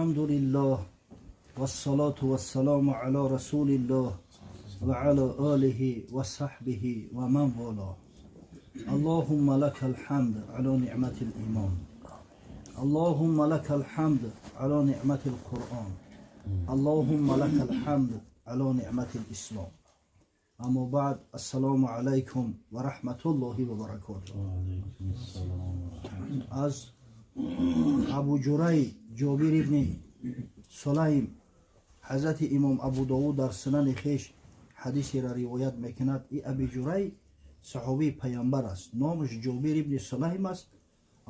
Алҳамдулиллоҳ вассалоту вассаламу ала расулиллоҳ ва ала олиҳи ва саҳбиҳи ва ман вало. Аллоҳумма лакал ҳамд ала ниъматил имон. Аллоҳумма лакал ҳамд ала ниъматил Қуръон. Аллоҳумма лакал ҳамд ала ниъматил ислом. Аммо баъд, ассалому алайкум ва раҳматуллоҳи ва баракотуҳ. Аз Абу Ҷурай Ҷобир ибни Сулайм ҳазрати имом Абу Довуд дар сунани хеш ҳадисеро ривоят мекунад. И Аби Ҷурай саҳобии паямбар аст, номаш Ҷобир ибни Сулайм аст,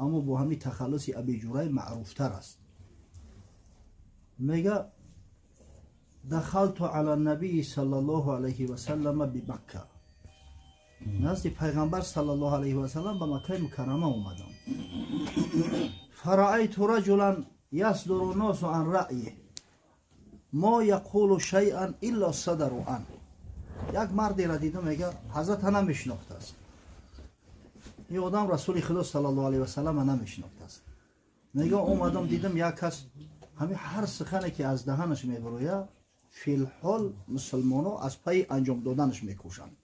аммо бо ҳамин тахаллуси Аби Ҷурай маъруфтар аст. Мега: дахалту ала набии саллаллоҳу алайҳи васаллама бимакка, назди пайғамбар саллаллоҳу алайҳи васаллам ба Маккаи Мукаррама омадам. Фараайту раҷулан ясдуру носу ан раъйих, мо яқулу шайъан илла садару ан. Як мардеро дидам, мега, ҳазрата намешинохтааст. Ин одам Расули Худо саллаллоҳу алайҳи васаллама намешинохтааст. Мега, омадам, дидам, як кас ҳамин ҳар сухане ки аз даҳанаш мебарояд, филҳол мусулмоно аз пайи анҷом доданаш мекӯшанд.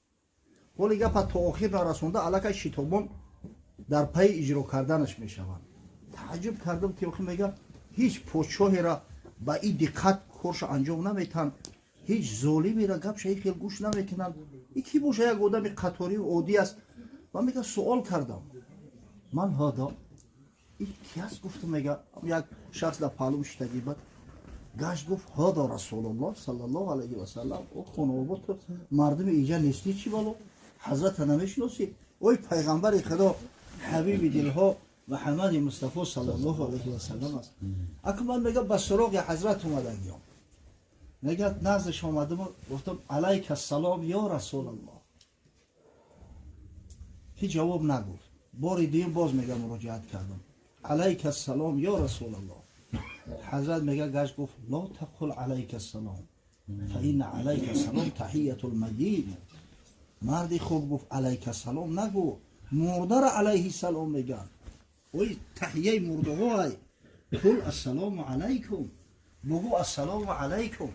Ҳоли гапа то охир нарасонда, аллакай шитобон дар пайи иҷро карданаш мешаванд. Тааҷҷуб кардам, ки охир, мега, ҳеҷ подшоҳеро ба ин диққат корша анҷом наметаҳанд, ҳеҷ золимеро гапша ҳеҷ хел гӯш намекунанд. И ки боша? Як одами қаторию оддӣ аст. Ва, мега, суол кардам: ман ҳода, и ки аст? Гуфтам. Мега, як шахс дар паҳлӯ шитагӣ бад гашт, гуфт: ҳода Расулуллоҳ саллаллоҳу алайҳи васаллам. О хонобод, ту мардуми иҷа нестӣ, чӣ бало, ҳазрата намешиносӣ? Ой, пайғамбари Худо, ҳабиби дилҳо Муҳаммади Мустафо саллаллоҳу алайҳи васаллам аст. Аку ман, мега, ба суроғи ҳазрат омадагиём. Мега, наздаш омадам, гуфтам: алайка салом, ё Расулаллоҳ. Ки ҷавоб нагуфт. Бори дуюм боз, мега, муроҷиат кардам: алайка салом, ё Расулаллоҳ. Ҳазрат, мега, гашт, гуфт: ло тақул алайка салом, фа инна алайка салом таҳиятул майит. Марди хуб, гуфт, алайка салом нагӯ, мурдара алайҳи салом мегӯянд, ой таҳияи мурдаҳо. Ай қул ассалому алайкум, бугӯ ассалому алайкум.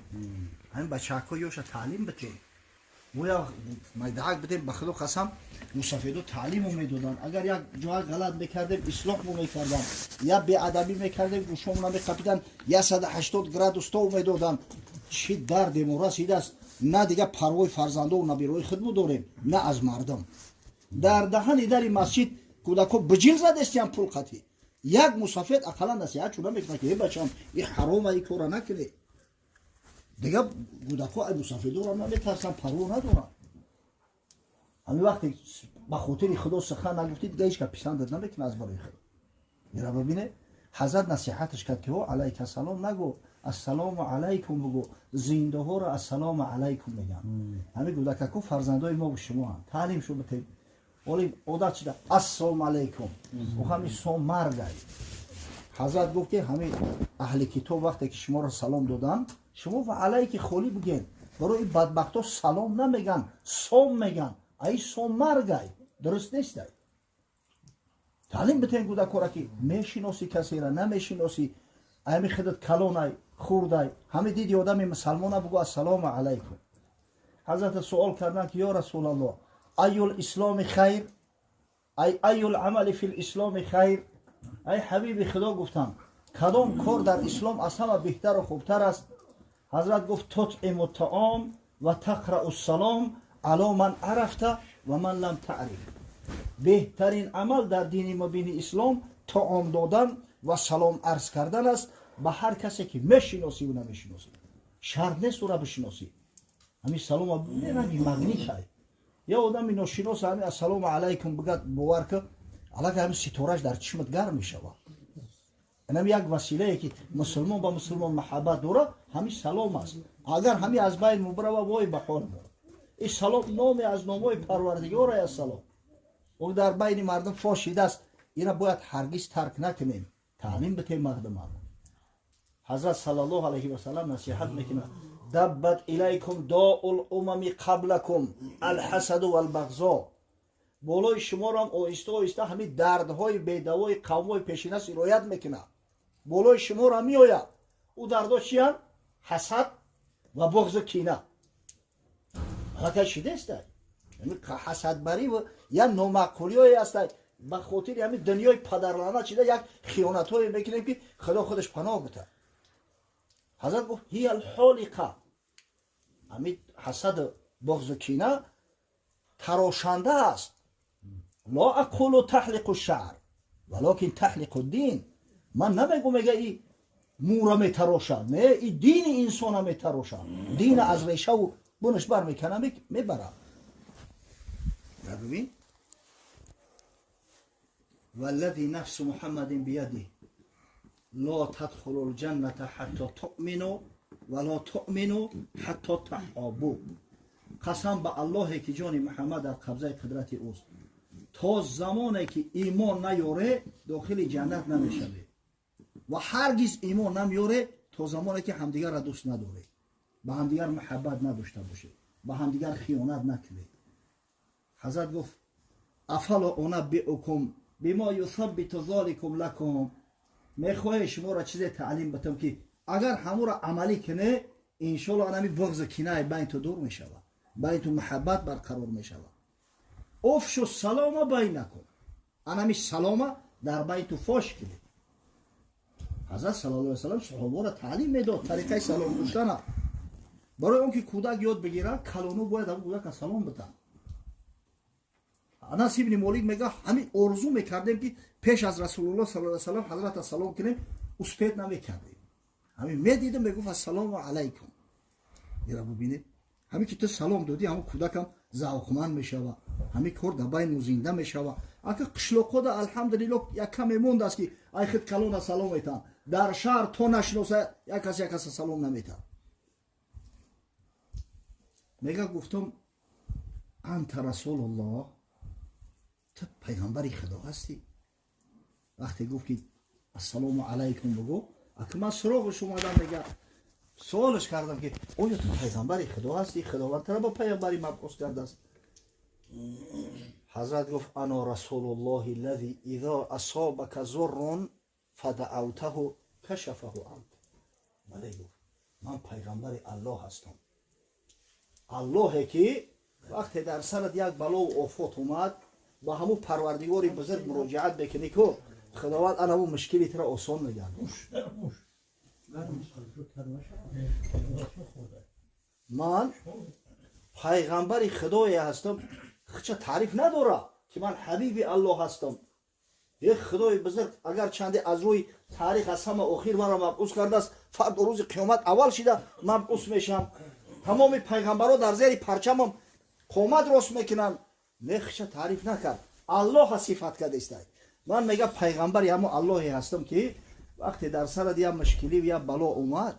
Ҳамин бачаҳако ёша таълим битем, мо як майдаак бидем. Ба Худо қасам, мусафедо таълиму медоданд. Агар як ҷоа ғалат мекардем, ислоҳ мекарданд, я беадабӣ мекардем, гӯшомона меқапиданд, 180 градус тов медоданд. Чӣ дардему расидааст! На дига парвои фарзандову набирои худмо дорем, на аз мардум. Дар даҳани дари масҷид кӯдако биҷил задестиям пул қатӣ. Як мусафед ақаллан насиҳат чуна мекунад, ки э бачам, и ҳарома, и кора накунӣ. Дига кӯдако ай мусафедорам наметарсанд, парво надоранд. Ҳамин вақте ба хотири Худо сухан нагуфтӣ, дига ҳеч ка писандат намекунад аз барои Худо. Ира бибине, ҳазрат насиҳаташ кард, ки ҳо, алайка салом нагӯ, ассалому алайкум бугӯ. Зиндаҳоро ассалому алайкум мегӯянд. Ҳамин кӯдакако фарзандои мо шумоанд, таълим шу битем. Оли одат шуда ассалому алайкум, ҳами сом маргай. Ҳазрат гуфт, ки ҳамин аҳли китоб вақте ки шуморо салом доданд, шумо ва алайки холӣ бигӯед. Барои бадбахто салом намеган, сом меган, ай сом маргай, дуруст нестай. Таълим битен кӯдакора, ки мешиносӣ касера, намешиносӣ, ами худат калонай, хурдай, ҳами диди одами мусалмона, бугӯ ассалому алайкум. Ҳазрата суол карданд, ки ё Расулаллоҳ, аюл исломи хайр, ай аюл амали фил исломи хайр? Ай ҳабиби Худо, гуфтанд, кадом кор дар ислом аз ҳама беҳтару хубтар аст? Ҳазрат гуфт: тутъиму таом ва тақрау салом ало ман арафта ва ман лам таъриф. Беҳтарин амал дар дини мубини ислом таом додан ва салом арз кардан аст ба ҳар касе ки мешиносиву намешиносӣ. Шарт нест ӯра бишиносӣ. Ҳамин салом ранги магнитай. Я одами ношинос ҳами ассалому алайкум бигад, бовар ки, аллакай ҳамин ситораш дар чишмат гарм мешавад. Инам як василае, ки мусулмон ба мусулмон маҳаббат дорад, ҳамин салом аст. Агар ҳамин аз байн мубрава, вой ба ҳол мо. Ин салом номе аз номҳои Парвардигор аст. Салом ӯ дар байни мардум фош шидааст. Ина бояд ҳаргиз тарк накунем, таълим битем мардумам. Ҳазрат саллаллоҳу алайҳи васалам насиҳат мекунад: даббат илайкум доул умами қаблакум алҳасаду валбағзо. Болои шуморам оҳиста оҳиста ҳамин дардҳои бедавои қавмҳои пешина сироят мекунад, болои шуморо меояд. Ӯ дардо чиянд? Ҳасад ва буғзу кина. Аллакай шидеста ҳасадбарӣ я номаъқулиҳое ҳаста. Ба хотири ҳамин дунёи падарлаънат шида як хиёнатҳое мекунем, ки Худо худаш паноҳ бита. Ҳазрат гуфт: ҳия лҳолиқа. Ҳамин ҳасаду буғзу кина тарошанда аст. Ла ақулу таҳлиқу шаър, валокин таҳлиқу дин. Ман намегӯм, мега, и мӯра метарошад, не, и дини инсона метарошад, дина аз решаву бунаш бар мекана, мебарад. Бибин: والذي نفس محمد بيده لا تدخلوا الجنة حتى تؤمنوا ولا تؤمنوا حتى تحابوا. قسم به аллоҳе ки ҷони Муҳаммад дар қабзаи қудрати ӯст, то замоне ки имон наёре, дохили ҷаннат намешавед ва ҳаргиз имон намеёре, то замоне ки ҳамдигарра дӯст надоред, ба ҳамдигар муҳаббат надошта бошед, ба ҳамдигар хиёнат накунед. Ҳазрат гуфт: афала унаббиукум бима юсаббиту золикум лакум. Мехоҳе шуморо чизе таълим батам, ки агар ҳамуро амалӣ куне, иншолло анами буғзу кинаи байнту дур мешавад, байнту муҳаббат барқарор мешавад? Афшу салома байнакум. Анами салома дар байнту фош кунед. Ҳазрат саллаллоҳу алайhi васалам саҳобаро таълим медод тариқаи салом гуфтана. Барои он ки кӯдак ёд бигирад, калону бояд ҳамун кӯдака салом битанд. Анас ибни Молик мега: ҳамин орзу мекардем, ки пеш аз Расулуллоҳ саллаллоҳу алайhi васалам ҳазрата салом кунем, успеть намекардем. Ҳамин медидим, мегуфт: ассалому алайкум. Ира бубинед, ҳамин ки ту салом додӣ, ҳамун кӯдакам завқманд мешава, ҳамин кор дар байну зинда мешава. Ака қишлоқода, алҳамдулилло, як каме мондааст, ки ай хид калона салом метаҳанд. Дар шаҳр то нашиноса, як кас як каса салом наметаҳад. Мега, гуфтам: анта расулуллоҳ, ту пайғамбари Худо ҳастӣ? Вақте гуфт, ки ассалому алайкум бугӯ, ака ман суроғиш омадам, мега, суолаш кардам, ки оё ту пайғамбари Худо ҳастӣ? Худованд тура ба пайғамбари мабъус кардааст? Ҳазрат гуфт: ана расулуллоҳи аллази изо асобака зуррун фадаавтаҳу кашафаҳу анк. Бале, гуфт, ман пайғамбари Аллоҳ ҳастам, Аллоҳе ки вақте дар сарат як балову офот омад, ба ҳамун парвардигори бузург муроҷиат мекунӣ ку, Худованд ан ҳамун мушкили тура осон мегардад. Ман пайғамбари Худое ҳастам, хича таъриф надора, ки ман ҳабиби Аллоҳ ҳастам. Як Худои бузург агар чанде аз рӯи таърих аз ҳама охир маро мабъус кардааст, фардо рӯзи қиёмат аввал шида мабъус мешавам. Тамоми пайғамбарҳо дар зери парчамам қомат рост мекунанд. Не, хича таъриф накард, Аллоҳа сифат кардестай. Ман, мега, пайғамбари ҳамун Аллоҳе ҳастам, ки вақте дар сарат як мушкилӣ, як бало омад,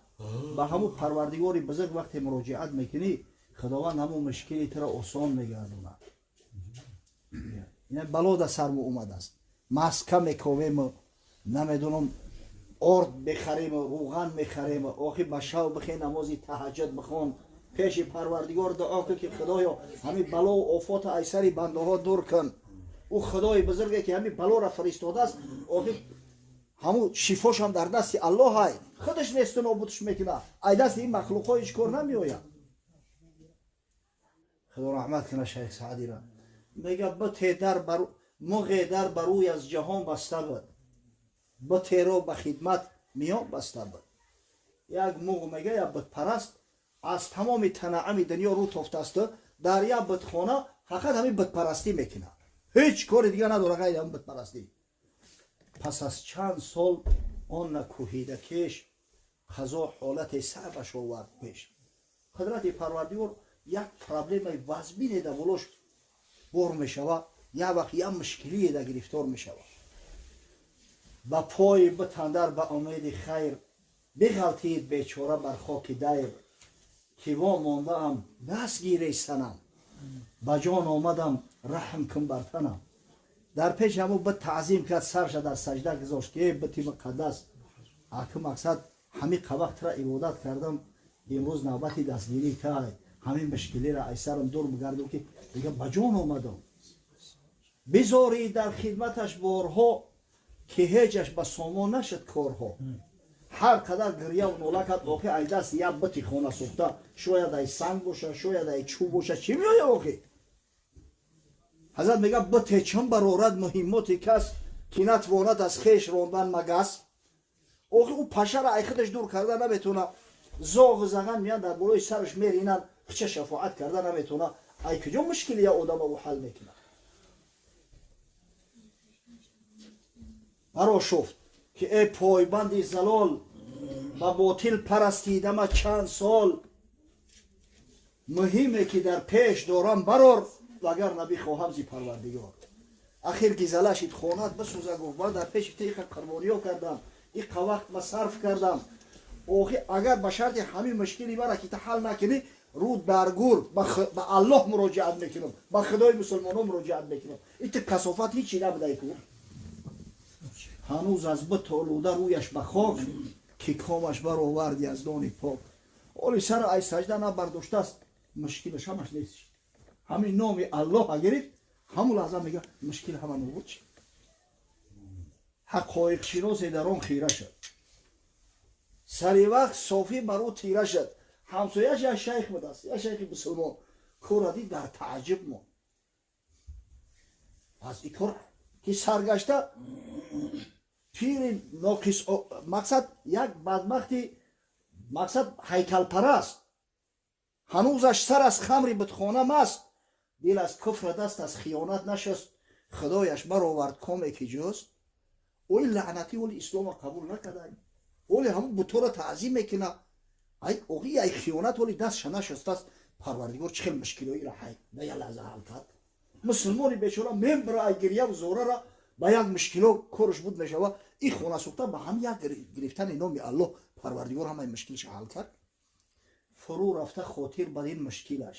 ба ҳамун парвардигори бузург вақте муроҷиат мекунӣ, Худованд ҳамун мушкили туро осон мегардонад. Ина бало дар сармо омадааст, маска мековему, намедонам, орд мехарему, рӯған мехарему. Охи ба шав бихе, намози таҳаҷҷуд бихон, пеши парвардигор дуо кун, ки Худоё, ҳамин балову офота ай сари бандаҳо дур кун. Ӯ Худои бузурге ки ҳамин балоро фиристодааст, охи ҳамун шифошам дар дасти Аллоҳай, худаш несту нобудш мекунад, ай дасти ин махлуқҳо ҳеҷ кор намеояд. Худо раҳмат кунад шайх Саъдира. Мега, бите дар бар муғе дар бар рӯй аз ҷаҳон баста буд, битеро ба хидмат миён баста буд. Як муғ, мега, як битпараст аз тамоми танаами дунё рӯ тофтааст, дар як битхона фақат ҳамин битпарастӣ мекунад, ҳеҷ кори дига надора ғайри ҳамин битпарастӣ. Пас аз чанд сол он накӯҳида кеш, қазо ҳолате сабаш овард пеш. Қудрати парвардигор, як проблемаи вазбине да болош бор мешава, як вақт як мушкилие да гирифтор мешава. Ба пои битандар ба умеди хайр биғалтид бечора бар хоки дайр, ки во мондаам, даст гирей санам, ба ҷон омадам, раҳм кун бар танам. Дар пеши ҳамун бит таъзим кард, сарша дар саҷда гузошт, ки э бити муқаддас, аку мақсад ҳамин қавақтра ибодат кардам, имрӯз навбати дастгирӣ тай, ҳамин мушкилиро ай сарам дур бигардам, ки дига ба ҷон омадам. Бизорӣ дар хидматаш борҳо, ки ҳеҷаш ба сомон нашуд корҳо. Ҳар қадар гирьяву нола кард, охи ай даст як бити хона сӯхта, шояд ай санг боша, шояд ай чӯб боша, чӣ меоя охи? Ҳазрат мега: бите чун барорад муҳиммоти кас, ки натвонад аз хеш рондан магас. Охи ӯ пашара ай худаш дур карда наметавона, зоғу заған меян дар болои сараш меринанд, хича шафоат карда наметавона. Ай куҷо мушкили я одама ӯ ҳал мекунад? Барошуфт ки э пойбанди залол, ба ботил парастидама чанд сол, муҳиме ки дар пеш дорам барор, вагар набихоҳам зи Парвардигор. Ахир гизала шид, хонат бисӯза. Гуфт: ман дар пеши ту иқа қурбониё кардам, иқа вақт ма сарф кардам, охи агар ба шарти ҳамин мушкили мара ки ту ҳал накунӣ, рӯ дар гур ба Аллоҳ муроҷиат мекунам, ба Худои мусулмонон муроҷиат мекунам. Ити касофат ҳичи набудай ку. Ҳанӯз аз бит олуда рӯяш ба хок, ки комаш баровард Яздони пок. Оли сара ай сажда набардоштааст, мушкилаш ҳамаш нест. Ҳамин номи Аллоҳа гирифт, ҳамун лаҳза мега мушкил ҳама нобуд шид. Ҳақоиқшиносе дар он хира шуд, сари вақт софӣ бар ӯ тира шуд. Ҳамсояш як шайх будааст, як шайхи мусулмон. Кора дид, дар тааҷҷуб монд аз и кор ки саргашта пири ноқис, мақсад як бадбахти, мақсад ҳайкалпараст. Ҳанӯзаш сар аз хамри бутхона маст, дил аз куфра, даст аз хиёнат нашуст, Худояш баровард коме ки ҷуст. Ои лаънатӣ оли ислома қабул накарда, оли ҳамун бутора таъзим мекуна. Ай оғи ай хиёнат оли дастша нашустааст. Парвардигор чӣ хел мушкилоира ҳай ба як лаҳза ҳал кард. Мусулмони бечора мембра ай гирьяву зорара, ба як мушкило корш буд мешава. И хона сӯхта ба ҳам як гирифтани номи Аллоҳ Парвардигор ҳамаи мушкилша ҳал кард. Фурӯ рафта хотир бар ин мушкилаш,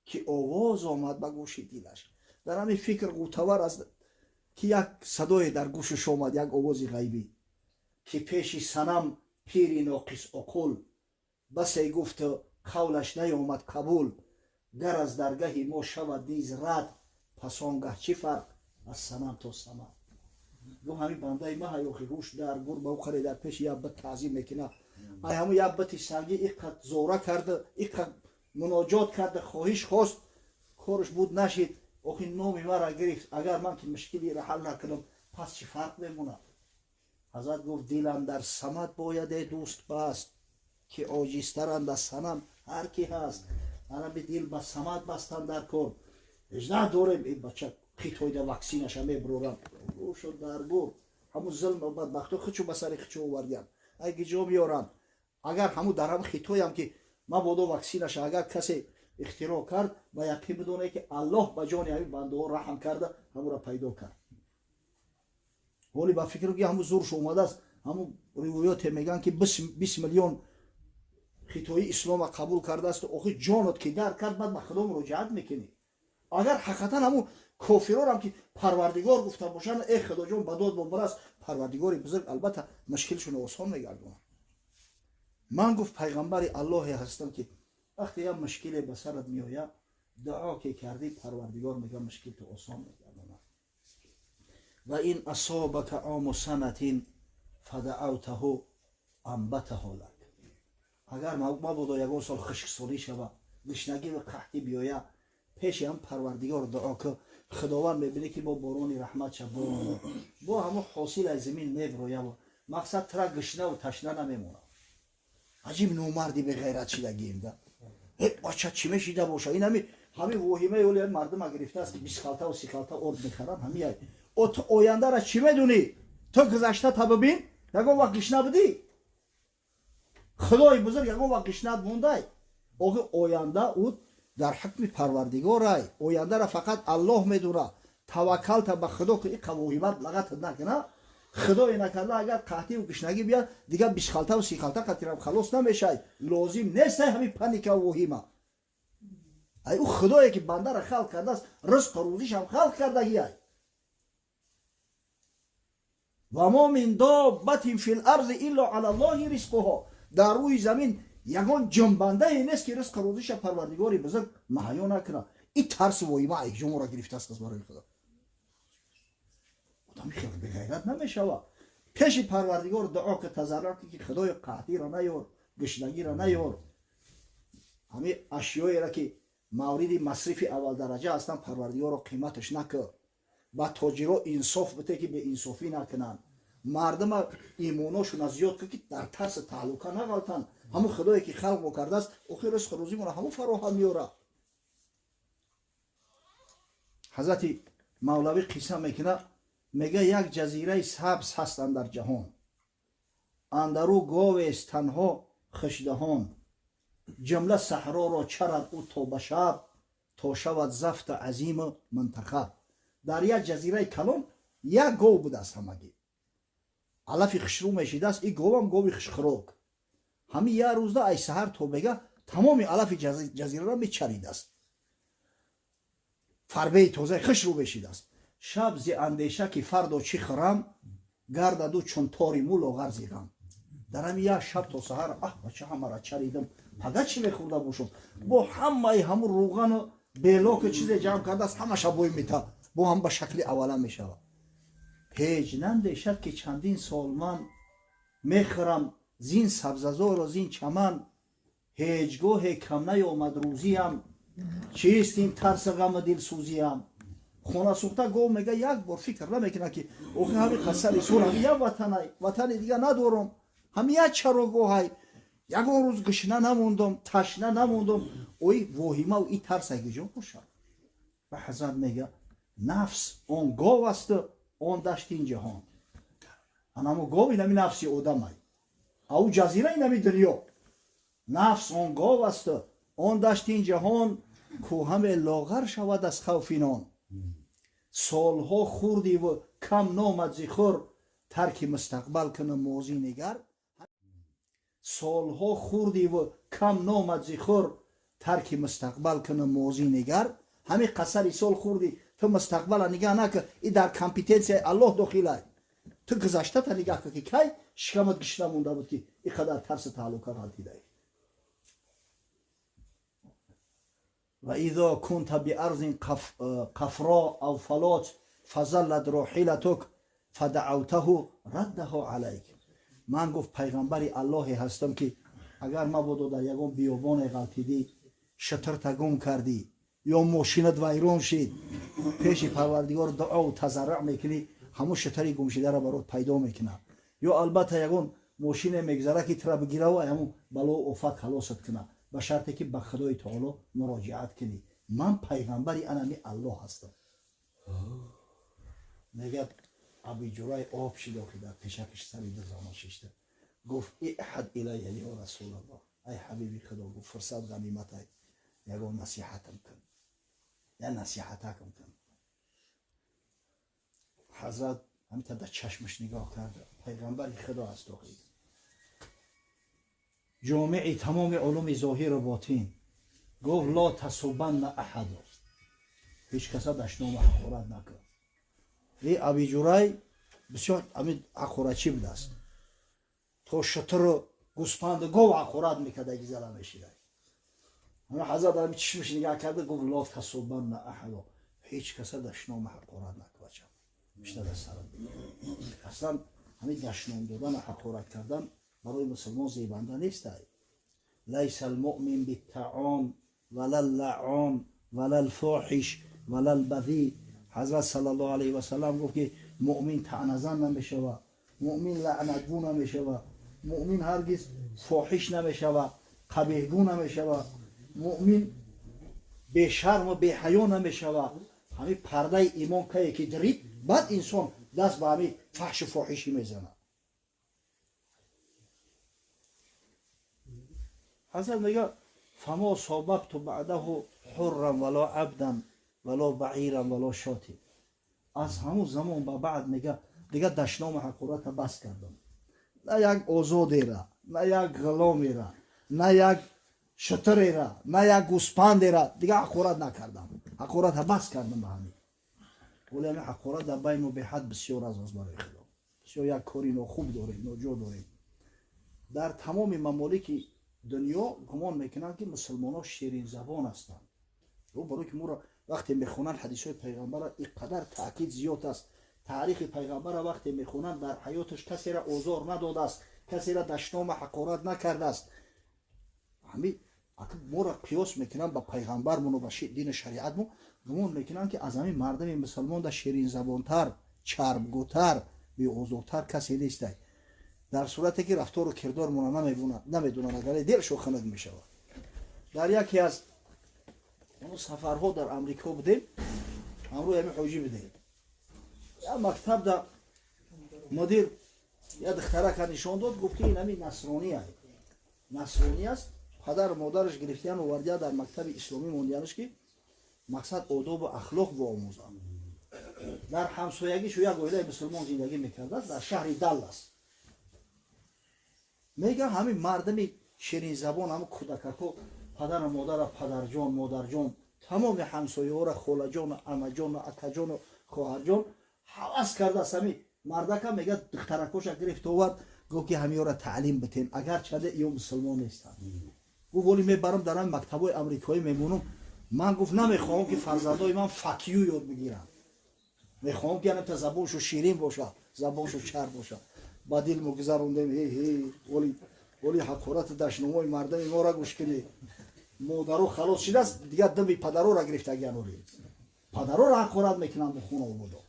ки овоз омад ба гӯши дилаш. Дар ҳамин фикр ғӯтавар аст, ки як садое дар гӯшаш омад, як овози ғайбӣ, ки пеши санам пири ноқис оқул басе гуфту қавлаш наёмад қабул. Гар аз даргаҳи мо шавад низ рад, пас он гаҳ чӣ фарқ аз санам то самад? Гуфт: ҳамин бандаи ма ҳаёхи ҳуш дар гур ба ӯ қаре дар пеши як бит таъзим мекуна, ай ҳамун як бити сангӣ иқа зора карда, иқа муноҷот карда, хоҳиш хост, корш буд нашид, охи номи мара гирифт. Агар ман ки мушкилиро ҳал накунам, пас чӣ фарқ мемонад? Ҳазрат гуфт: дилам дар самад бояд э дӯст баст, ки оҷизтаранд аз санам ҳар ки ҳаст. Анаби дил ба самад бастан дар кор ҳеҷ дорем. Ин бача хитойда ваксинаша мебурорам шуд дар гур. Ҳамун зулму бадбахто хичу ба сари хичу овардиям, ай гиҷо меёранд. Агар ҳамун дар ҳам хитоям ки мабодо ваксинаша агар касе ихтироъ кард, ба яқин бидонед, ки Аллоҳ ба ҷони ҳамин бандаҳо раҳм карда, ҳамура пайдо кард. Ҳоли ба фикр ки ҳамун зурш омадааст. Ҳамун ривоёте мегӯянд, ки 20 миллион хитоӣ ислома қабул кардааст. Охи ҷонот ки дар кард, баъд ба Худо муроҷиат мекунӣ. Агар ҳақиқатан ҳамун кофирорам ки Парвардигор гуфта бошанд, э Худоҷон, ба дод бобарас, Парвардигори бузург албатта мушкилшонро осон мегардонад. Ман, гуфт, пайғамбари Аллоҳе ҳастам, ки вақте як мушкиле ба сарат меояд, дуо ки кардӣ, Парвардигор мега мушкилто осон мегардонад. Ва ин асобака ому санатин фадаавтаҳу амбатаҳу лак. Агар мабодо ягон сол хушксолӣ шава, гушнагӣ ва қаҳтӣ биёя, пеши ҳам Парвардигор дуо ку, Худованд мебинӣ, ки бо борони раҳматша борона, бо ҳамон ҳосил аз замин меброява, мақсад тра гушнаву ташна намемонад. Аҷиб номарди беғайрат шидагием да. Э бача, чӣ мешида боша? Ин ҳами воҳимаи оли мардума гирифтааст, 20 халтаву 30 халта орд мехаранд. Ҳами ай о ту ояндара чӣ медунӣ? Ту гузашта та бибин, ягон вақт гишна будӣ? Худои бузург ягон вақт гишнат мондай? Охи оянда ӯ дар ҳукми Парвардигорай, ояндара фақат Аллоҳ медуна. Таваккалта ба Худо ки иқа воҳимат лагатат накуна. Худое накарда агар қаҳтиву гишнагӣ бияд, дигар 20 халтаву 30 халта қатирам халос намешай. Лозим нестай ҳамин паника воҳима. Ай ӯ Худое ки бандара халқ кардааст, ризқу рӯзишам халқ кардагиай. Ва мо мин доббатин фил арзи илло ала Ллоҳи ризқуҳо. Дар рӯи замин ягон ҷонбандае нест, ки ризқу рӯзиша Парвардигори бузург маҳаё накунад. И тарсу воҳима айҷомора гирифтааст. Аз барои Худо одами хел беғайрат намешавад. Пеши Парвардигор дуо ки, тазарруъ ки, Худои қаҳтиро наёр, гушнагиро наёр. Ҳамин ашёеро ки мавриди масрифи аввалдараҷа ҳастанд, Парвардигоро қиматаш накар. Ба тоҷиро инсоф бите, ки беинсофӣ накунанд. Мардума имоношона зиёд кун, ки дар тарси таҳлука нағалтанд. Ҳамун Худое ки халқ мо кардааст, охир ризқу рӯзимонро ҳамун фароҳам меёрад. Ҳазрати Мавлавӣ қисса мекунад, мега: як ҷазираи сабз ҳаст андар ҷаҳон, андару говест танҳо хушдаҳон. Ҷумла саҳроро чарад ӯ то ба шаб, то шавад зафта азиму мунтахаб. Дар як ҷазираи калон як гов будааст, ҳамагӣ алафи хушрӯ мешидааст. И говам гови хушхӯрок. Ҳамин як рӯзда ай саҳар то бега тамоми алафи ҷазираро мечаридааст, фарбеи тозаи хушрӯ мешидааст. Шаб зи андеша, ки фардо чӣ хӯрам, гардаду чун тори мӯ лоғар зи ғам. Дар ҳамин як шаб то саҳар: аҳ, бача, ҳамара чаридам, пага чӣ мехӯрда бошам? Бо ҳамаи ҳамун рӯғану белоку чизе ҷамъ кардааст, ҳамаша бой мета, бо ҳам ба шакли аввала мешавад. Ҳеҷ нандешад, ки чандин сол ман мехӯрам зин сабзазору зин чаман, ҳеҷ гоҳе кам наёмад рӯзиям, чист ин тарси ғаму дилсӯзиям? Хонасӯхта гов мега, як бор фикр намекунад, ки охи ҳами қасари сур, ҳами як ватанай, ватани дига надорам, ҳами як чарогоҳай, ягон рӯз гушна намондам, ташна намондам. Ой, воҳимау и тарса куҷо бошад? Ва ҳазрат мега: нафс он гов асту он дашти ин ҷаҳон. Анамо гов инами нафси одамай, ау ҷазира инами дунё. Нафс он гов асту он дашти ин ҷаҳон, ку ҳаме лоғар шавад аз хавфи нон. Солҳо хӯрдиву кам номад зи хур, тарки мустақбал куну мозӣ нигар. Солҳо хӯрдиву кам номад зи хур, тарки мустақбал куну мозӣ нигар. Ҳамин қасари сол хӯрдӣ, ту мустақбала нигаҳ накун, и дар компетенсияи Аллоҳ дохилай. Ту гузаштата нигаҳ кун, ки кай шикамат гишна монда буд, ки ин қадар тарси таҳлука ғалтидаӣ. وإذا كنت بأرض قفراء أو فلات فزلت راحلتك فدعوته رده عليك. Ман, гуфт, пайғамбари Аллоҳе ҳастам, ки агар мабодо дар ягон биёбоне ғалтидӣ, шатырта гум кардӣ ё мошинат вайрон шид, пеши Парвардигор дуову тазарруъ мекунӣ, ҳамун шатари гумшидаро барот пайдо мекунад. Ё албатта ягон мошине мегзара, ки тура бигираву ҳамун балоу офат халосат кунад, ба шарте ки ба Худои таоло муроҷиат кунӣ. Ман пайғамбари анами Аллоҳ ҳастам. Мегӯяд, Абиҷурай об шидо, ки дар пешакиш сари дузоно шишта. Гуфт: иҳад илая ё Расулаллоҳ, ай ҳабиби Худо, гуфт, фурсат ғаниматай, ягон насиҳатам кун, я насиҳатакам кун. Ҳазрат ҳамита дар чашмаш нигоҳ кард. Пайғамбари Худо аст, охир ҷомеи тамоми улуми зоҳиру ботин. Гуфт: ла тасубанна аҳадо, ҳеҷ каса дашному ҳақорат накун. И Абиҷурай бисёр ҳамин ҳақоратчӣ будааст, то шутуру гӯспанду гов ҳақорат мекарда, гизала мешида. Ҳазрат ҳами чишмаш нигаҳ карда, гуфт: ла тасубанна аҳадо, ҳеҷ каса дашному ҳақорат накун, бачам, бишта дар сарат. Аслан ҳамин дашном додану ҳақорат кардан барои мусулмон зебанда нестай. Лайса алмуъмин биттаъон вала ллаъон вала лфоҳиш вала лбазӣ. Ҳазрат саллаллоҳу алайҳи васалам гуфт, ки муъмин таъназан намешава, муъмин лаънатгӯ намешава, муъмин ҳаргиз фоҳиш намешава, қабеҳгӯ намешава, муъмин бешарму беҳаё намешава. Ҳамин пардаи имон кае ки дирид, баъд инсон даст ба ҳамин фаҳшу фоҳишӣ мезанад. Ҳазрат мега: фамо собабту баъдаҳу ҳурран вало абдан вало баиран вало шоти. Аз ҳамун замон ба баъд, мега, дига дашному ҳақората бас кардам, на як озодера, на як ғуломера, на як шутурера, на як гӯспандера дига ҳақорат накардам, ҳақората бас кардам. Ба ҳамин вале ҳамин ҳақорат дар байни мо беҳад бисёр аст. Барои Худо, бисёр як кори нохуб дорем, ноҷо дорем. Дар тамоми мамолики дунё гумон мекунанд, ки мусулмонҳо ширинзабон ҳастанд. Барои ки моро вақте мехонанд ҳадисҳои пайғамбара, ин қадар таъкид зиёд аст, Таърихи пайғамбара вақте мехонанд, дар ҳаёташ касеро озор надодааст, касеро дашнома ҳақорат накардааст. Ҳами моро қиёс мекунанд ба пайғамбармону ба дини шариатмо, гумон мекунанд, ки аз ҳамин мардами мусалмон да ширинзабонтар, чарбгӯтар, беозортар касе нестай, дар сурате ки рафтору кирдормона намедонанд, агар дилшо хунук мешавад. Дар яке аз сафарҳо дар Амрико будем, ҳамрӯи ҳами ҳоҷӣ будем. Я мактабда мудир я духтарака нишон дод, гуфт, ки ин ҳами насронӣ, насронӣ аст. Падару модараш гирифтиян, овардия, дар мактаби исломӣ мондиянаш, ки мақсад одобу ахлоқ биомӯзанд. Дар ҳамсоягишу як оилаи мусулмон зиндагӣ мекардааст дар шаҳри Даллас. Мегӯям, ҳамин мардами ширинзабон, ҳамн кӯдакако падару модара падарҷон, модарҷон, тамоми ҳамсояҳоро холаҷону амаҷону акаҷону хоҳарҷон ҳавас кардааст. Ҳами мардака мега, духтаракоша гирифт, овард, гуфт, ки ҳамиёра таълим битен, агарчаде ё мусулмон нестанд. Гуфт, воли мебарам, дар ҳами мактабҳои амрикоӣ мемонам. Ман, гуфт, намехоҳам, ки фарзандои ман fuck you ёд бигиранд, мехоҳам, ки анта забоншу ширин бошад, забоншу чарб бошад. Ба дил мо гузарондем: ҳе ҳе, оли оли ҳақорати дашномои мардами моро гӯш кунӣ. Модаро халос шидааст, дигар дами падарора гирифтагиан, оли падарора ҳақорат мекунанд бо хона ободо.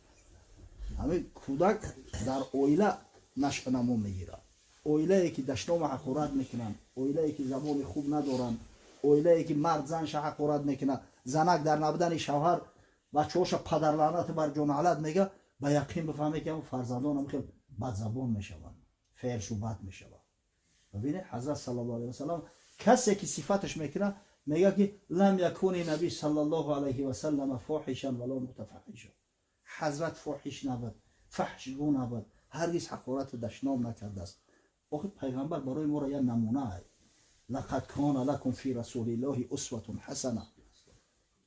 Ҳамин кӯдак дар оила нашъунамо мегирад. Оилае ки дашнома ҳақорат мекунанд, оилае ки забони хуб надоранд, оилае ки мард занша ҳақорат мекунад, занак дар набудани шавҳар бачаҳоша падарлаънати бар ҷоналат мега, ба яқин бифаҳме, ки фарзандонам хел бадзабон мешаванд, феълшу бад мешавад. Бибинед, ҳазрат саллаллоҳу алайҳи васаллам касе ки сифаташ мекунад, мега, ки لم يكن النبي صلى الله عليه وسلم فاحشا ولا متفحشا. Ҳазрат фоҳиш набуд, фаҳшгӯ набуд, ҳаргиз ҳақорату дашном накардааст. Охир пайғамбар барои моро як намуна. لقد كان لكم في رسول الله أسوة حسنة.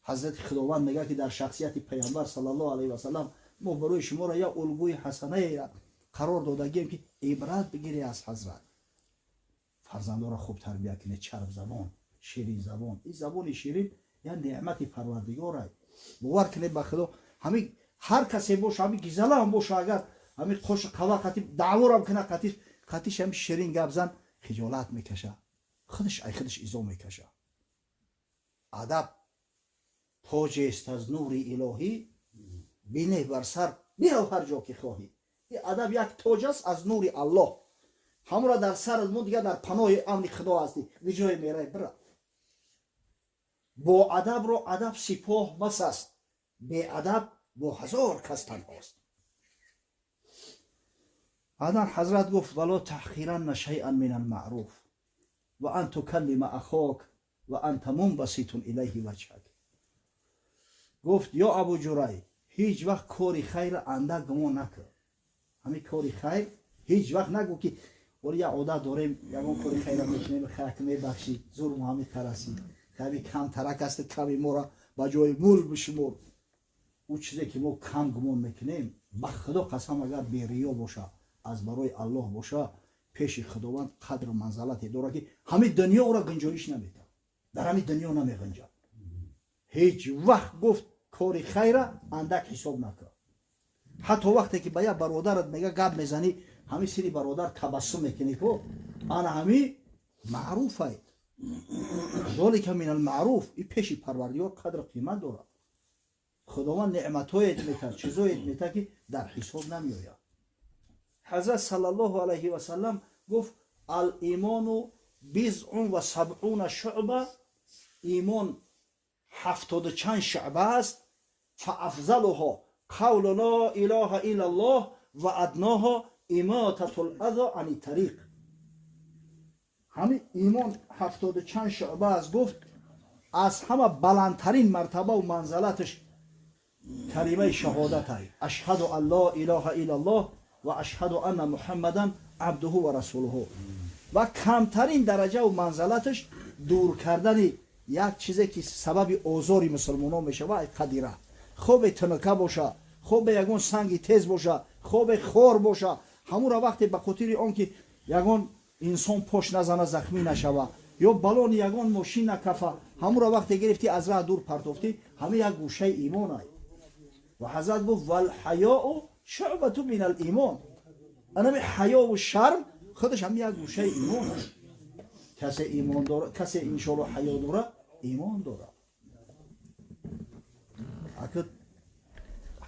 Ҳазрати Худованд мега, ки дар шахсияти пайғамбар саллаллоҳу алайҳи васаллам мо барои шуморо як улгӯи ҳасанае қарор додагием, ки ибрат бигирӣ аз ҳазрат. Фарзандоро хуб тарбия кунед, чарбзабон, ширинзабон. Ин забони ширин як неъмати Парвардигорай. Бовар кунед, ба Худо, ҳамин ҳар касе боша, ҳамин гизалаам боша, агар ҳамин қош қава қати даъворам куна, қатиш қатиш ҳамин ширин гап зан, хиҷолат мекаша, худаш ай худаш изо мекаша. Адаб тоҷест аз нури илоҳӣ, бинеҳ бар сар, бирав ҳар ҷо ки хоҳӣ. Ин адаб як тоҷ аст аз нури Аллоҳ. Ҳамура дар сарат мо, дигар дар паноҳи амни Худо ҳастӣ, ҷое мерай, бира. Бо адабро адаб сипоҳ бас аст, беадаб бо ҳазор кас танҳост. Баъдан ҳазрат гуфт: ولا تحقرن شيئا من المعروف وأن تكلم أخاك وأنت منبسط إليه وجهك. Гуфт: ё Абу Ҷурай, ҳеҷ вақт кори хайр андак гумон накун. Ҳамин кори хайр ҳеҷ вақт нагӯ, ки оли як одат дорем, ягон кори хайра мекунем, хайр, мебахшӣ, зурму ҳами карасӣ, ками камтарак аст, ками мора ба ҷои мул бишумор. Ӯ чизе ки мо кам гумон мекунем, ба Худо қасам, агар бериё боша, аз барои Аллоҳ боша, пеши Худованд қадру манзалате дорад, ки ҳамин дунё ӯро гунҷоиш наметавад, дар ҳамин дунё намеғунҷад. Ҳеҷ вақт, гуфт, кори хайра андак ҳисоб накун. Ҳатто вақте ки ба як бародарат мега гап мезанӣ, ҳамин сири бародар табассум мекунӣ ко, ана ҳами маъруфай. ذلك من المعروف. И пеши Парвардигор қадру қимат дорад. Худованд неъматҳоет метад, чизоет метад, ки дар ҳисоб намеояд. Ҳазрат саллаллоҳу алайҳи васаллам гуфт: الإيمان بضع وسبعون شعبة. Имон ҳафтоду чанд шуъба аст. فأفضلها قول لا إله إلا الله وأدناها إماطة الأذى عن الطريق. Ҳамин имон ҳафтоду чанд шуъба аст, гуфт, аз ҳама баландтарин мартабаву манзалаташ калимаи шаҳодатай: أشهد أن لا إله إلا الله وأشهد أن محمدا عبده ورسوله. Ва камтарин дараҷаву манзалаташ дур кардани як чизе ки сабаби озори мусулмонон мешава, қадира, хобе тунука боша, хобе ягон санги тез боша, хобе хор боша, ҳамура вақте ба хотири он ки ягон инсон пош назана, захмӣ нашава ё балони ягон мошин накафа, ҳамура вақте гирифтӣ, аз раҳ дур партофтӣ, ҳама як гӯшаи имонай. Ва ҳазрат гуфт: والحياء شعبة من الإيمان. Анами ҳаёву шарм худаш ҳам як гӯшаи имон аст. Касе имон дора, касе иншоалло ҳаё дора, имон дора. Ака,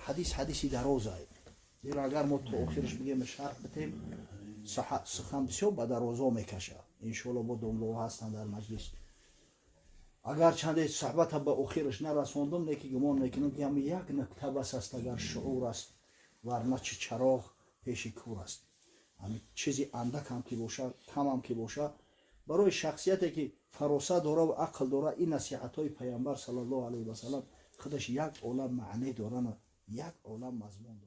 ҳадис ҳадиси дарозае, зеро агар мо то охираш бигем, шарҳ битем, сухан бисёр ба дарозо мекашад. Иншоалло бо домлоҳо ҳастанд дар маҷлис. Агар чанде суҳбата ба охираш нарасондум, леки гумон мекунам, ки ҳами як нукта бас аст, агар шуур аст, варна чи чароғ пеши кур аст. Ҳами чизи андакам ки боша, камам ки боша, барои шахсияте ки фаросат дора ва ақл дора, ин насиҳатҳои Паямбар саллаллоҳу алайҳи васалам худаш як олам маъне дорану як олам мазмун дорад.